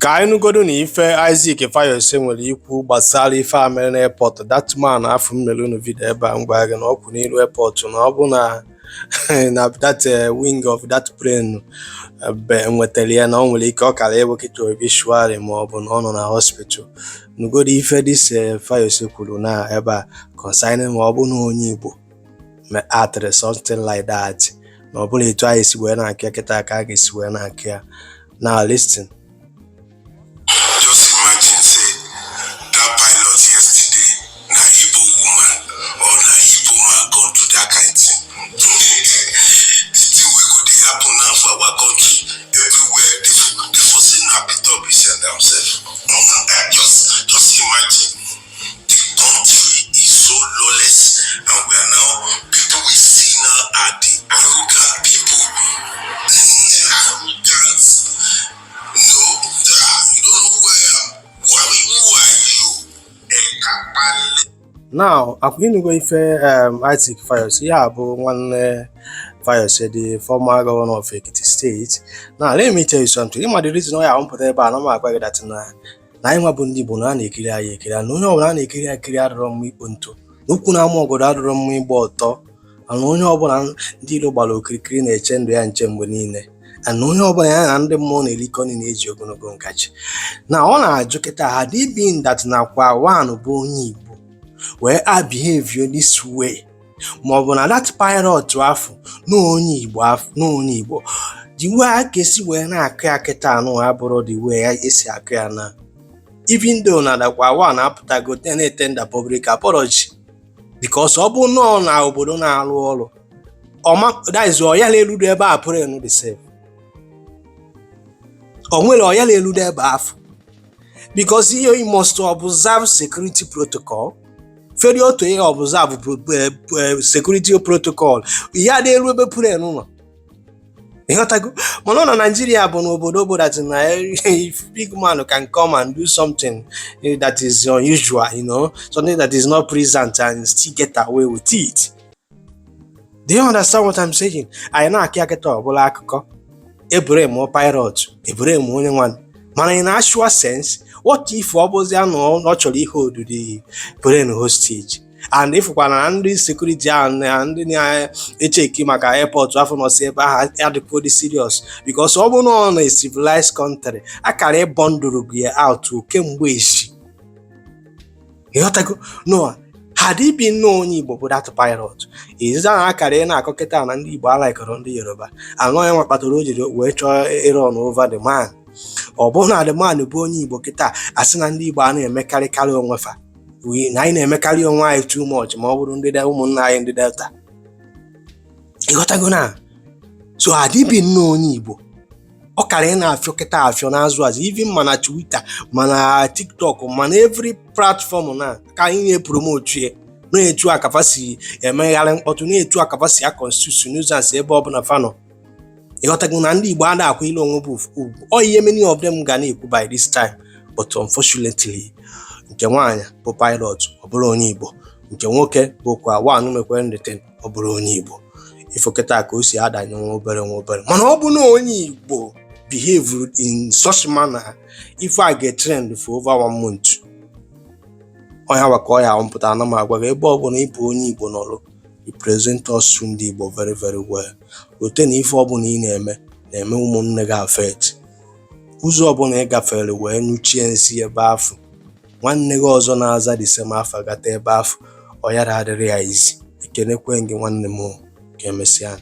Ka anyị nụgodu na ife Isaac Fayose nwere ikwu gbasara ife a mere n'airport. That man afụ m mere unu video ebe a m gwara gị na ọ kwụ n'ilu airport na ọ bụ na that wing of that plane be nwetara ya na ọ nwere ike ọ kara ịbụ kịta obituary ma ọ bụ na ọ nọ na hospital. Nụgodu ife this Fayose kwuru na ebe a concerning ma ọ bụ na onye Igbo atịrị something like that, na ọ bụrụ etu anyị si wee na-akụ ya kịta ka a ga-esi wee na-akụ ya. Now listen. Just imagine say that pilot yesterday na Igbo woman or na Igbo man come do that kind thing. The thing wey go dey happen now for our country everywhere, dey for say na Peter Obi send am sef. Just imagine, the country is so lawless and we are now, people we see now are the arrogant people. Arrogant. No, ah, you don't know who I am. Who are you? Ekapale. Now, akwa ịnụgo ife Isaac Fayose, ya bụ nwanne Fayose, the former governor of Ekiti State. Now, let me tell you something. Ịma the reason ọ ya mpụta ebe a na m agwa gị that na anyị nwa bụ ndị Igbo na a na-ekiri anyị ekiri, na onye ọbụla a na-ekiri ekiri adịrọ mma ikpo ntụ, na ukwu na-ama ọgọdọ adịrọ mma ịgba ọtọ, na onye ọbụla ndị iro gbara okirikiri na-eche ndụ ya nche mgbe niile, na onye ọbụla ya na ndị mmụọ na-erikọ nri na-eji ogologo nkachi. Na ọ na-ajụ kịta, had it been that na kwa one bụ onye Igbo wee a behave this way, ma ọ bụ na that pilot afụ na onye Igbo afụ na onye Igbo, the way a ga-esi wee na-akụ ya kịta anụ abụrụ the way ya esi akụ ya na, even though na dakwa one apụtago na-etender public apology, because ọ bụ nọọ na obodo na-arụ ọrụ ọma, that is, ọ ya na-erudo ebe a pụrụ enu the same, o nwere ọ ya na-erudo ebe afụ, because you must observe security protocol. Failure to observe security protocol ya na-eru ebe plane nọ, ịghọtago? Mana ọ na Nigeria bụ n'obodo bụ that na if big man can come and do something that is unusual, something that is not present, and still get away with it. Do you understand what I'm saying? Anyị na-akị akịta ọbụla akụkọ ebere mụọ pilot, ebere mụọ onye nwanne, mana in actual sense, what if ọ bụzi na ọ chọrọ ihe odidi plane hostage, and ifụkwa na ndị security ahụ na ndị na-echeki maka airport afọ nọsi ebe ahụ adịkwa dị serious? Because ọ bụrụ na ọ na civilized country, akara ịbọndụrụ gị out kemgbe echi, ịghọtago? No, had it been na onye Igbo bụ that pilot, iziza na akara ị na-akọ kịta na ndị Igbo alaikọrọ ndị Yoruba anọ ya nwa kpatara o jiri wee chọọ ịrun over the man. Ọ bụrụ na the man bụ onye Igbo kịta, asị na ndị Igbo a na-emekarịkarị onwe fa, na anyị na-emekarị onwe anyị too much, ma ọ bụrụ ndị ụmụnna anyị ndị Delta, ịghọtago? Na so had it been na onye Igbo, ọ kara ị na-afịọ kịta afịọ n'azụ azụ, even mana Twitter, mana TikTok, mana every platform na ka anyị na-epromote ya, na-etu akafa si emegharị mkpọtụ, na-etu akafa si aconstitute nuisance ebe ọbụla fa nọ, ịghọtago? Na ndị Igbo ada akwa ile onwe bụ ugwu, ọ ihe many of them ga na-ekwu by this time. But unfortunately, nke nwaanyị bụ pilot ọ bụrụ onye Igbo, nke nwoke bụkwa one mekwere ndeten ọ bụrụ onye Igbo, ifo kịta ka o si adanye nwa obere nwa obere. Mana ọ bụ na onye Igbo behave in such manner, ife a ga-trend for over one month. Ọnya wa ka ọ ya mpụta ana m agwa gị, ebe ọ bụla ịbụ onye Igbo nọrọ, represent us ndị Igbo very very well. Rote na ife ọbụla ị na-eme na-eme ụmụnne gị affect. Ụzọ ọbụla ị gafere wee nyụchie nsị ebe afụ, nwanne gị ọzọ na-aza the same afa gata ebe afụ, ọ yara adịrị ya izi. Ekenekwe gị, nwanne m o, ka emesịa.